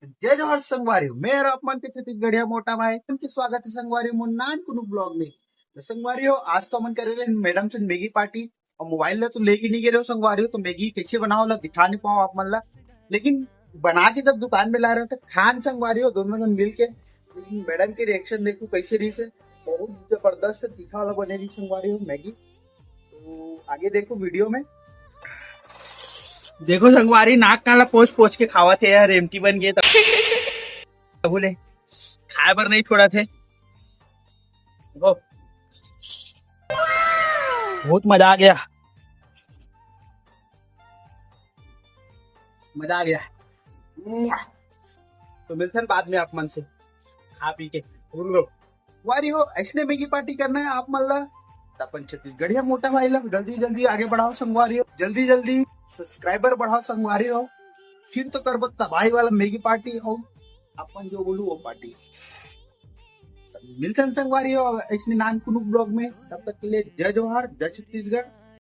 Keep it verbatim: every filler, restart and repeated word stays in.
जय जोहार संगवारी हो, मैं आप मन के छत्तीसगढ़िया मोटा भाई, तुमके स्वागत है संगवारी हो मोर नान कुनुक ब्लॉग में। तो संगवारी हो, आज तो हमन करे रहे मैडम से मैगी पार्टी, और मोबाइल ला तो लेके नहीं गे रहे हो संगवारी हो, तो मैगी कैसे बनाओ ला दिखा नहीं पाओ आप मन ला, लेकिन बना के जब दुकान में ला रहे हो तो खान संगवारी हो दोनों जन मिल के। लेकिन मैडम के रिएक्शन देखो कैसे रही से, बहुत जबरदस्त तीखा वाला बने रही संगवारी हो मैगी। तो आगे देखो वीडियो में। देखो संगवारी, नाक काला पोछ पोछ के खावत है यार, एमटी बन गए तब बोले खाए बर नहीं छोड़ा थे। देखो, बहुत मजा आ गया, मजा आ गया। तो मिलते हैं बाद में आप मन से खा पी के। संगवारी हो, ऐसने मैगी पार्टी करना है आप मन ला, त अपन छत्तीसगढ़िया मोटा भाई ला जल्दी जल्दी आगे बढ़ाओ संगवारी हो, जल्दी जल्दी सब्सक्राइबर बढ़ाओ संगवारी हो। फिर तो करबो तबाही वाला मैगी पार्टी हो, अपन जो बोलू वो पार्टी। मिलते हैं संगवारी हो ऐसने नान कुनुक ब्लॉग में, तब तक के लिए जय जोहार, जय छत्तीसगढ़।